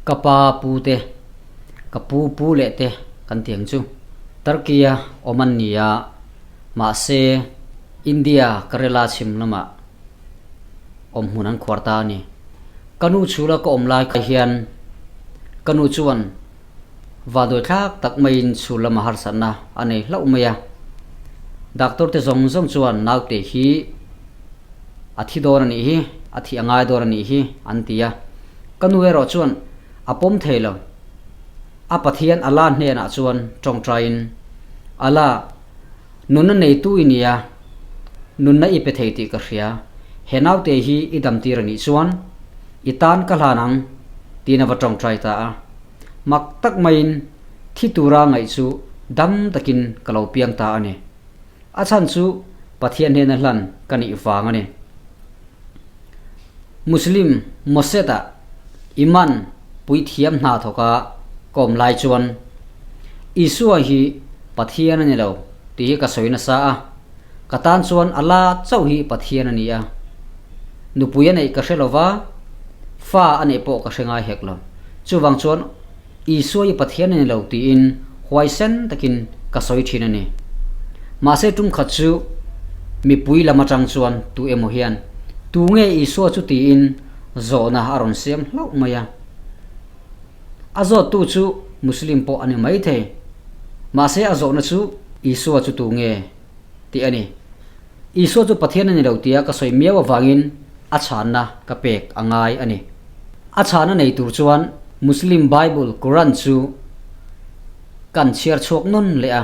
Ka pa pu te, ka pu pu leh te kan ti ang chu. Turkey a awm an ni a, mahse India Kerala chhim lamah awm hmun an khuar ta a ni. Ka nu chhula ka awm lai hian ka nu chuan Vanduai thlak tak maiin chhul lama harsatna a nei hlauh mai a. Doctor te zawng zawng chuan naute hi a thi dawn a nih hi, a thih a ngai dawn a nih hi an ti a. Ka nu erawh chuan a pawm thei lo. A Pathian Allah hnenah chuan tawngtaiin, Allah, nunna neitu i nia, nunna i pe thei tih ka hria, he naute hi i damtir a nih chuan i tan ka hlan ang tiin a va tawngtai ta a. Mak tak maiin thi tura ngaih chu dam takin ka lo piang ta a ni. A chhan chu Pathian hnena hlan ka nih vang a ni. Muslim Mosed-ah Iman puithiam hna thawka ka awm lai chuan Isua hi Pathian a ni lo tih hi ka sawi nasa a, ka tan chuan Allah chauh hi Pathian a ni a. Nupui a neih ka hre lo va, fa a neih pawh ka hre ngai hek lo. Chuvang chuan Isua i Pathian a ni lo tiin huaisen takin ka sawi thin a ni. Mahse tum khat chu mipui lam atang chuan tu emaw hian tu nge Isua chu tiin zawhna a rawn siam hlauh mai a. A zawttu chu Muslim pawh a ni maithei. Mahse a zawhna chu Isua chu tu nge tih a ni. Isua chu Pathian a ni lo tia ka sawi miau avangin a chhanna ka pek a ngai a ni. A chhana nei tur chuan Muslim Bible Quran chu kan chhiar chhuak nawn leh a.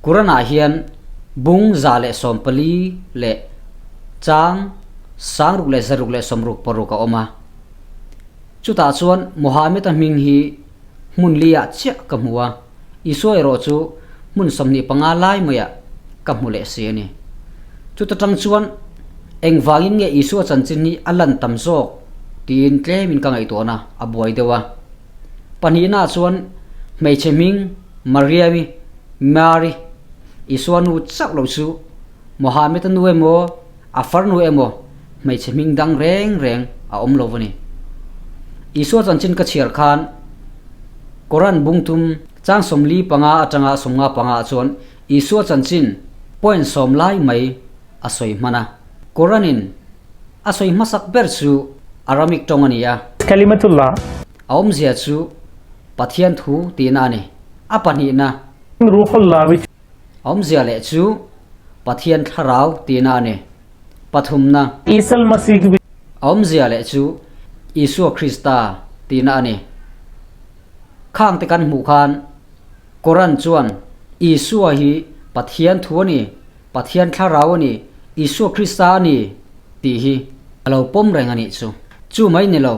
Quran-ah hian bung 114 leh chang 666 a awm a. Chutah chuan Mohammed-a hming hi hmun liah chiah ka hmu a, Isua erawh chu hmun 25 lai maiah ka hmu leh si a ni. Chuta tang chuan engvangin nge Isua chanchin hi a lan tam zawk tiin tlemin ka ngaihtuahna a buai deuh a. Pahnihnaah chuan hmeichhe hming Mariami, Mary, Isua nu chauh lo chu Mohammed-a nu emaw a farnu emaw hmeichhe hming dang reng reng a awm lo a ni. Isua chanchin ka chhiar khan Koran bungtum chang 45 atanga 55 ah chuan Isua chanchin point sawm lai mai a sawi hman a. Koran-in a sawi hmasak ber chu Aramic tawng a ni a. Kalimatullah. A awmzia chu Pathian thu tihna a ni. A pahnihna. Ruhullah which. A awmzia leh chu Pathian thlarau tihna a ni. Pathumna. Isa al-Masih which. A awmzia leh chu Isua Krista tihna a ni. Khang te kan hmuh khan Koran chuan Isua hi Pathian thu a ni, Pathian thlarau a ni, Isua Krista a ni tih hi a lo pawm reng a nih chu. Chu mai ni lo,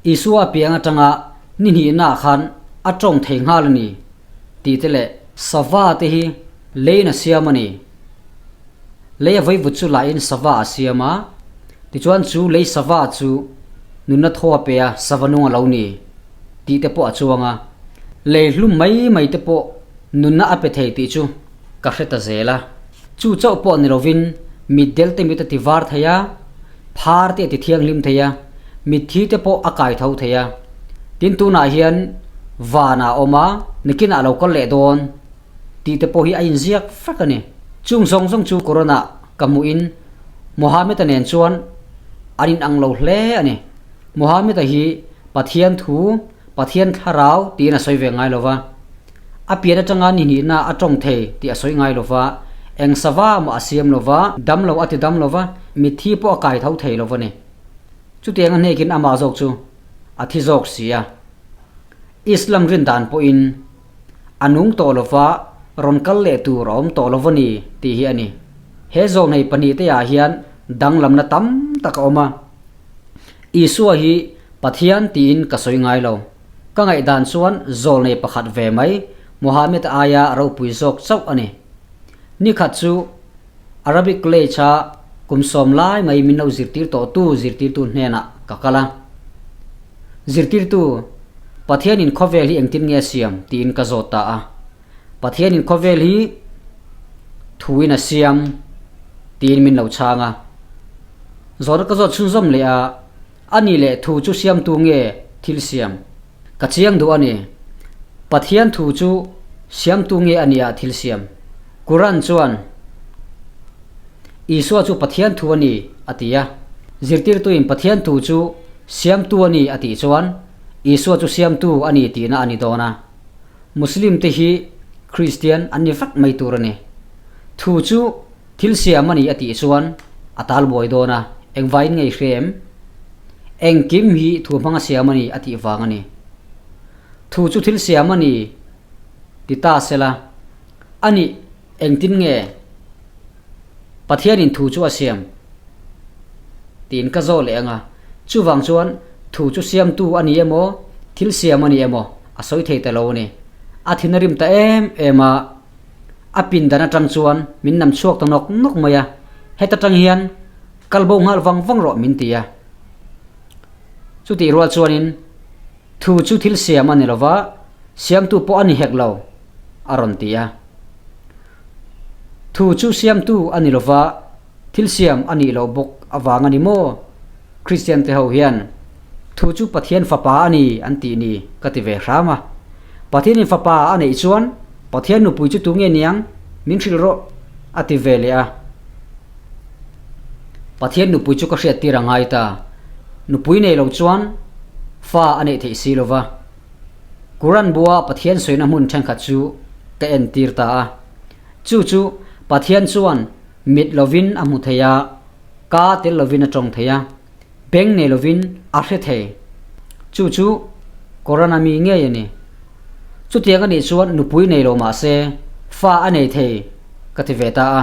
Isua a piang atanga ni hnihnaah khan a tawng thei nghal a ni tih te leh sava te hi leiin a siam a ni. Lei a vaivut chu lahin sava a siam a, tichuan chu lei sava chu nunna thaw a pe a, sava nung a lo ni tih te pawh a chuang a. Lei hlum mai mai te pawh nunna a pe thei tih chu ka hre ta zel a. Chu chauh pawh ni lovin mitdel te mit a ti var thei a, phar te a ti thianghlim thei a, mitthi te pawh a kai tho thei a. Tin tunah hian vanah a awm a, nikinah a lo kal leh dawn tih te pawh hi a inziak vek a ni. Chung zawng zawng chu Corona ka hmuhin Mohammed-a nen chuan an inang lo hle a ni. Mohammed-a hi Pathian thu, Pathian thlarau tiin a sawi ve ngai lo va. A pian atanga ni hnihna a tawng thei tih a sawi ngai lo va, eng sava mah a siam lo va, dam lo a ti dam lo va, mitthi pawh a kai tho thei lo va ni. Chutiang a hnekin amah zawk chu a thi zawk si a. Islam rin dan pawhin a nung tawh lo va, rawn kal leh tur a awm tawh lo va ni tih hi a ni. He zawlnei pahnihte ah hian danglamna tam tak a awm a. Isua hi Pathian tiin ka sawi ngai lo. Ka ngaihdan chuan zawlnei pakhat ve mai Mohammed aia ropui zawk chauh a ni. Nikhat chu Arabic College-a kum sawm lai mai min lo zirtir tawhtu zirtirtu hnenah ka kal a. Zirtirtu, Pathianin khawvel hi engtin nge a siam? tiin ka zawt ta a. Pathianin khawvel hi thuin a siam tiin min lo chhang a. Zawhna ka zawt chhunzawm leh a, A ni leh thu chu siamtu nge thil siam? Ka chiang duh a ni. Pathian thu chu siamtu nge a nia thil siam? Quran chuan Isua chu Pathian thu a ni a ti a. Zirtirtuin Pathian thu chu siamtu a ni a tih chuan Isua chu siamtu a ni tihna a ni dawn a. Muslim te hi Kristian an ni vek mai tur a ni. Thu chu thil siam a ni a tih chuan a tal buai dawn a, engvain ngei hre em? Engkim hi thu hmanga siam a ni a tih vang a ni. Thu chu thil siam a ni ti ta sela, a nih engtin nge Pathianin thu chu a siam tiin ka zawh leh ang a, chuvang chuan thu chu siamtu a ni emaw thil siam a ni emaw a sawi thei ta lo a ni. A thin a rim ta em em a. A pindan atang chuan min nam chhuak ta nawk nawk mai a, heta tang hian kal bo nghal vang vang rawh min ti a. Chutih rual chuanin thu chu thil siam a ni lova, siamtu pawh a ni hek lo a rawn ti a. Thu chu siamtu a ni lova, thil siam a nih loh bawk avang a ni maw? Kristian te ho hian thu chu Pathian fapa a ni an tih ni ka ti ve hram a. Pathianin fapa a neih chuan Pathian nupui chu tu nge niang min hrilh rawh a ti ve leh a. Pathian nupui chu ka hriat tir a ngai ta. Nupui nei lo chuan fa a neih theih si lo va. Quran bua Pathian sawina hmun thenkhat chu ka entir ta a. Chu chu Pathian chuan mit lovin a hmu thei a. Ka tel lovin a tawng thei a, beng nei lovin a hre thei. Chu chu Corona mi ngei a ni. Chutiang a nih chuan nupui nei lo mah se fa a nei thei ka ti ve ta a.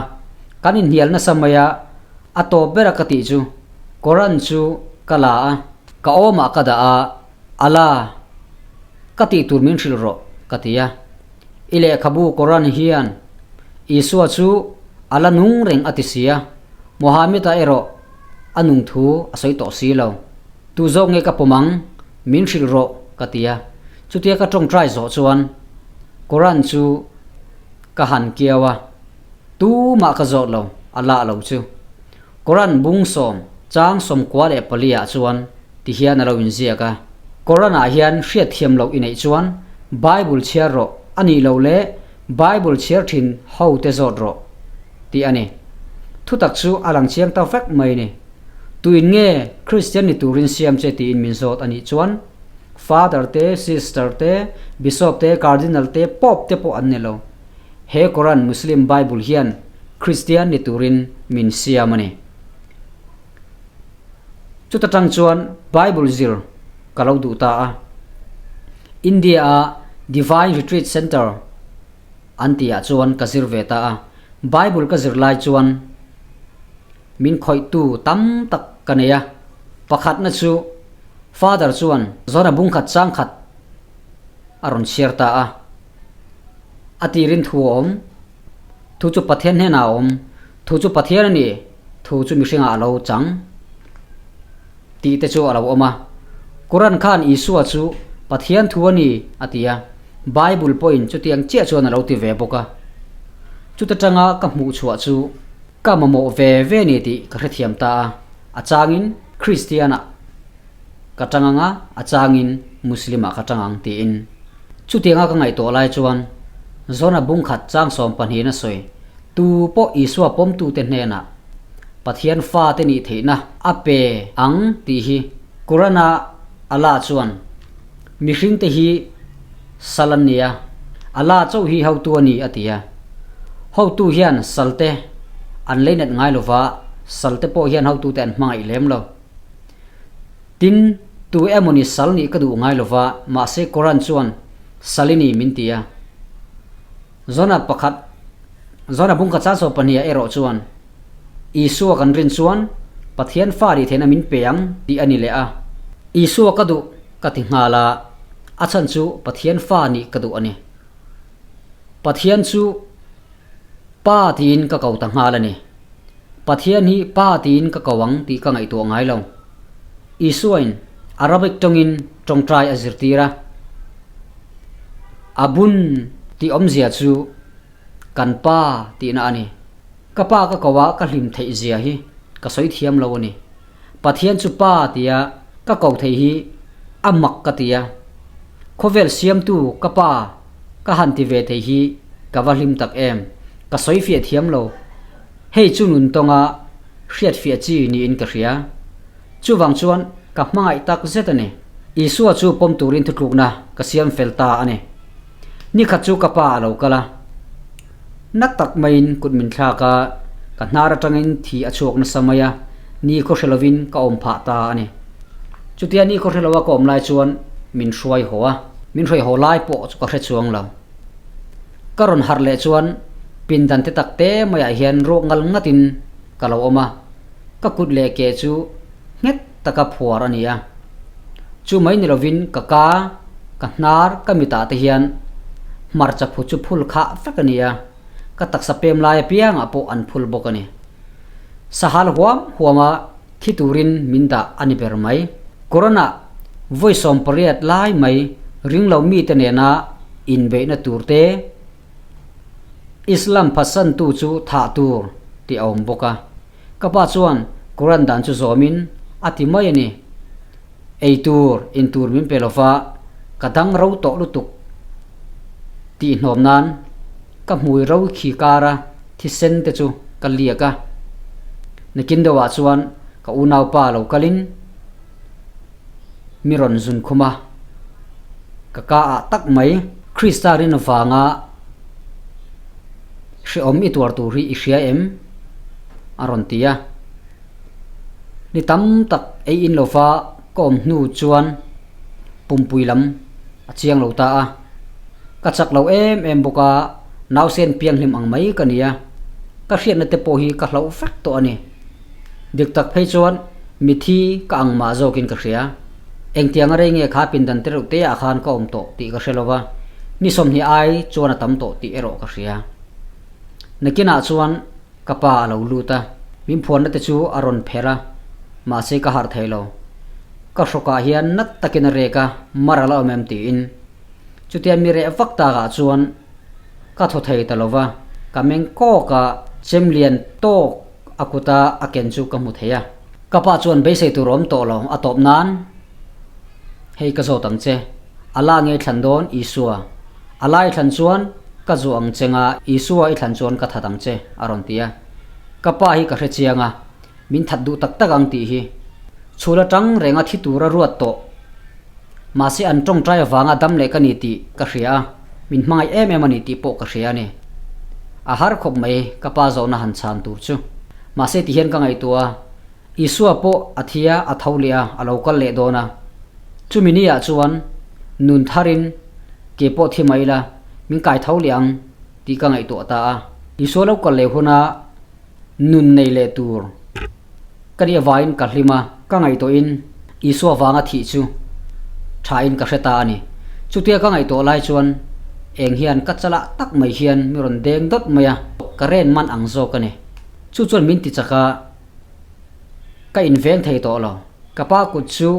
Kan inhnial nasa mai a, a tawp bera ka tih chu Koran chu ka la a, ka awmah ka dah a, a la ka tih tur min hrilh rawh ka ti a. I lehkhabu Koran hian Isua chu a la nung reng a ti si a, Mohammed-a erawh a nung thu a sawi tawh si lo. Tu zawk nge ka pawm ang? Min hrilh rawh, ka ti a. Chutia ka tawngtai zawh chuan Koran chu ka han kiau a, tumah ka zawt lo, a lah lo chu. Koran bung sawm, chang 94 ah chuan ti hian a lo inziak a. Koran-ah hian hriatthiam loh i neih chuan Bible chhiar rawh a nih loh leh Bible chhiar thin ho te zawt rawh tih a ni. Thutak chu a lang chiang ta vek mai ni. Tuin nge Kristian ni turin siam che tiin min zawt a nih chuan Father te, Sister te, Bishop te, Cardinal te, Pope te pawh an ni lo. He Koran Muslim Bible hian Kristian ni turin min siam a ni. Chuta tang chuan Bible zir ka lo duh ta a. India-a Divine Retreat Centre an tihah chuan ka zir ve ta a. Bible ka zir lai chuan min khawihtu tam tak ka nei a. Pakhatna chu Father chuan Zona bungkhat changkhat a rawn chhiar ta a. A tirin thu a awm. Thu chu Pathian hnenah a awm. Thu chu Pathian a ni. Thu chu mihringah a lo chang tih te chu a lo awm a. Quran khan Isua chu Pathian thu a ni a ti a, Bible pawhin chutiang chiah chuan a lo ti ve bawk a. Chuta tanga ka hmuh chhuah chu ka mamawh ve ve ni tih ka hrethiam ta a, a changin Kristianah ka tang ang a, a changin Muslim-ah ka tang ang tiin. Chutianga ka ngaihtuah lai chuan Zona bungkhat chang sawmpahnihin a sawi. Tu pawh Isua pawmtute hnenah Pathian fate nih theihna a pe ang tih hi Quran-a Allah chuan mihringte hi sal an ni a, Allah chauh hi hotu a ni a ti a. Hotu hian salte an leinat ngai lova, salte pawh hian hotute an hmangaih lem lo. Tin, tu emawni sal nih ka duh ngai lova, mahse Quran chuan sal i ni min ti a. Zona pakhat, Zona bungkha chanso pahniha erawh chuan, Isua kan rin chuan Pathian fa ri theihna min pe ang tih a ni leh a. Isua ka duh ka ti nghal a, a chhan chu Pathian fa nih ka duh a ni. Pathian chu Pa tiin ka ko ta nghal a ni. Pathian hi Pa tiin ka ko ang tih ka ngaihtuah ngai lo. Isuain Arabic tawngin tawngtai a zirtir a. A bun tih awmzia chu kan pa tihna a ni. Ka pa ka ko a ka hlim theih zia hi ka sawi thiam lo a ni. Pathian chu pa tia ka ko theih hi a mak ka ti a. Khawvel siamtu ka pa ka han ti ve thei hi ka va hlim tak em. Ka sawi fiah thiam lo. Hei chu nun tawnga hriat fiah chi niin ka hria. Chuvang chuan ka hmangaih tak zet a ni. Isua chu pawm turin thutlukna ka siam fel ta a ni. Nikhat chu ka pa a lo kal a. Na tak maiin kut min thlak a, ka hnar atangin thi a chhuak nasa mai a, ni khaw hre lovin ka awm phah ta a ni. Chutia ni khaw hre loa ka awm lai chuan min hruai haw a, min hruai haw lai pawh chu ka hre chuang lo. Ka rawn harh leh chuan pindan te tak te maiah hian ruak ngal ngatin ka lo awm a, ka kut leh ke chu nghet taka phuar a ni a. Chu mai ni lovin ka ka, ka hnar, ka mitah te hian hmarcha phu chu phul khah vek a ni a, ka taksa pem lai apiangah pawh an phul bawk a ni. Sahal huam huama thi turin min dah a ni ber mai. Corona vawi 18 lai mai ringlo mite nena inbeihna tur te, Islam phatsantu chu thah tur tih a awm bawk a. Ka pa chuan Quran dan chu zawmin a ti mai a ni. Ei tur, in tur min pe lova ka dang ro tawh lutuk tih hnawm nan ka hmui ro khi kara thisen te chu ka liak a. Nakin deuhah chuan ka unaupa lo kalin mi rawn zun khum a, ka ka ah tak mai. Krista rin vanga hrehawm i tuar tur hi i hria em? a rawn ti a. Ni tam tak ei in lova ka awm hnu chuan pumpui lam a chiang lo ta a. Ka chak lo em em bawk a, nausen pianghlim ang mai ka ni a, ka hriatna te pawh hi ka hlauh vek tawh a ni. Dik tak phei chuan mithi ka ang mah zawkin ka hria. Engtiang a rei nge kha pindan te reuh te ah khan ka awm tawh tih ka hre lo va, ni 20 ai chuan a tam tawh tih erawh ka hria. Nakinah chuan ka pa a lo lut a, min phuarna te chu a rawn pherh a, mahse ka harh thei lo. Ka hrawkah hian nat takin a rek a, mar a la awm em tiin. Chutia mi reh vak takah chuan ka thaw thei ta lo va, ka meng kawk a, chem lian tawk a kuta a ken chu ka hmu thei a. Ka pa chuan beisei tur awm tawh lo a tawp nan, Hei ka zawt ang che, a la ngei thlan dawn Isua. A la i thlan chuan ka zuah ang che nga Isua i thlan chuan ka that ang che, a rawn ti a. Ka pa hi ka hre chiang a, min that duh tak tak ang tih hi. Chhul atang renga thi tura ruat tawh. Mahse an tawngtai avanga dam leh ka ni tih ka hria a, min hmangaih em em a ni tih pawh ka hria a ni. A har khawp mai ka pa zawhna han chhan tur chu. Mahse tihian ka ngaihtuah a, Isua pawh a thi a, a tho leh a, a lo kal leh dawn a. Chumi ni ah chuan nun tharin ke pawh thi mai ila min kai tho leh ang tih ka ngaihtuah ta a. Isua lo kal leh huna nun nei leh tur ka nih avangin ka hlim a, ka ngaihtuahin Isua vanga thih chu thain ka hre ta a ni. Chutia ka ngaihtuah lai chuan eng hian ka chalah tak mai hian mi rawn deng dawt mai a, ka ren man ang zawk a ni. Chu chuan min ti chak a, ka inveng thei tawh lo. Ka pa kut chu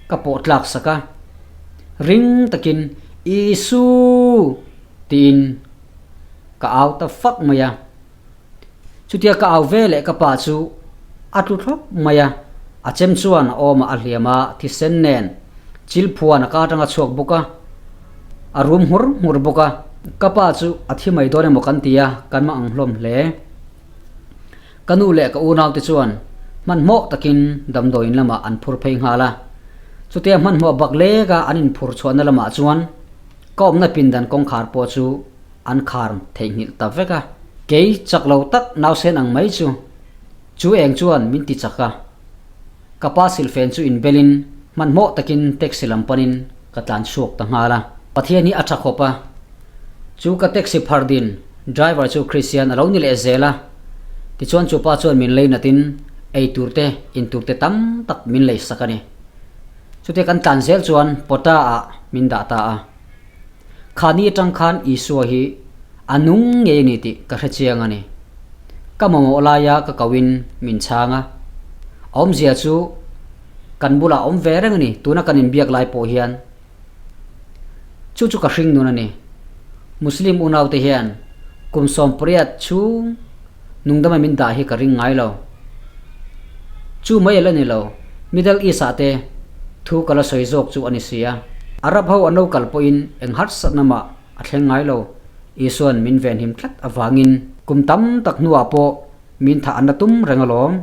ka pawh tlak sak a, ring takin Isu! tiin ka au ta fak mai a. Chutia ka au ve leh ka pa chu a tlu thlawp mai a, a chem chuan a awmah a hliam a, thisen nen chil phuan a ka atanga chhuak bawk a, a rum nghur nghur bawk a. Ka pa chu a thi mai dawn emaw kan ti a, kan mang ang hlawm hle. Ka nu leh ka unaute chuan hmanhmawh takin damdawiin lamah an phur phei nghal a. Chutia hmanhmawh bak leka an inphur chhuahna lamah chuan ka awmna pindan kawngkhar pawh chu an khar theihnghilh ta vek a. Kei chak lo tak nausen ang mai chu chu eng chuan min ti chak a. Ka pa silfen chu inbelin hmanhmawh takin taxi lam panin ka tlan chhuak ta nghal a. Pathian hi a tha khawp a. Chu ka taxi phar din driver chu Christian a lo ni leh zel a. Tichuan chu pa chuan min lei natin ei tur te in tur te tam tak min lei sak a ni. Chutia kan tlan zel chuan Pota ah min dah ta a. Khani atang khan Isua hi a nung ngei a ni tih ka hre chiang a ni. Ka mamawh laia ka koin min chhang a. A awmzia chu kan bulah a awm ve reng a ni, tuna kan inbiak lai pawh hian. Chu chu ka hring nun a ni. Muslim unaute hian kum 18 chhung nungdama min dah hi ka ring ngai lo. Chu mai a la ni lo, Middle East ah te thu ka la sawi zawk chu a ni si a. Arab ho an lo kal pawhin eng harsatna mah a thleng ngai lo. Isua'n min venhim tlat avangin kum tam tak hnuah pawh min thah an la tum reng alawm.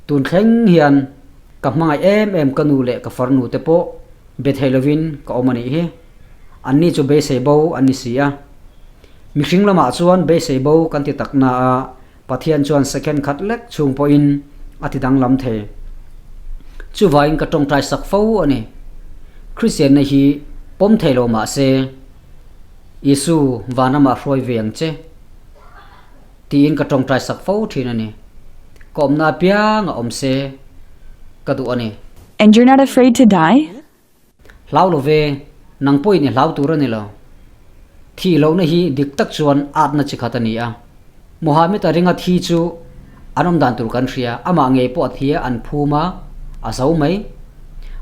Tun thleng hian ka hmangaih em em ka nu leh ka farnu te pawh be thei lovin ka awm a nih hi. Anni chu beisei bo an ni si a. Mihring lamah chuan beisei bo kan ti tak na a, Pathian chuan second khat lek chhung pawhin a ti danglam thei. Chuvangin ka tawngtai sak fo a ni. Kristianna hi pawm thei lo mah se, Isu vanramah hruai ve ang che tiin ka tawngtai sak fo thin a ni. Ka awmna apiang a awm se ka duh a ni. And you're not afraid to die? Hlau lo ve, nang pawhin i hlau tur a ni lo. Thih lohna hi dik tak chuan atna chi khat a ni a. Muhammad a ringa thi chu an awm dan tur kan hria, amah ngei pawh a thi a, an phum a, a zo mai.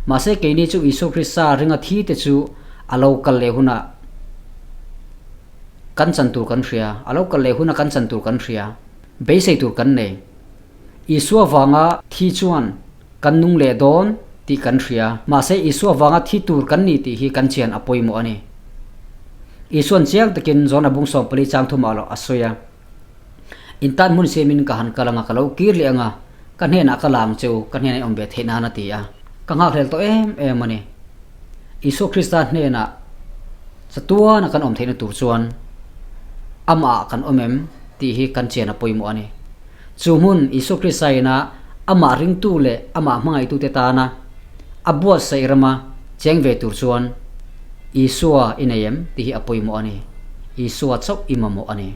Mahse keini chu Isua Krista ringa thi te chu a lo kal leh hunah kan chan tur kan hria, a lo kal leh hunah kan chan tur kan hria, beisei tur kan nei. Isua vanga thi chuan Kan nung leh dawn tih kan hria. Mahse Isua vanga thi tur kan ni tih hi kan chian a pawimawh a ni. Isua'n chiang takin John-a bung 14 chang thumah loh a sawi a, In tan hmun siamin ka han kal anga ka lo kir leh anga, ka hnenah ka la ang che u, ka hnenah i awm ve theih nan a ti a. Ka nghakhlel tawh em em a ni. Isua Krista hnenah chatuana kan awm theihna tur chuan amah kan awm em tih hi kan chian a pawimawh a ni. Chu hmun, Isua Krista ina amah ringtu leh amah hmangaihtute tana a buatsaih rama cheng ve tur chuan Isua i nei em tih hi a pawimawh a ni. Isua chauh i mamawh a ni.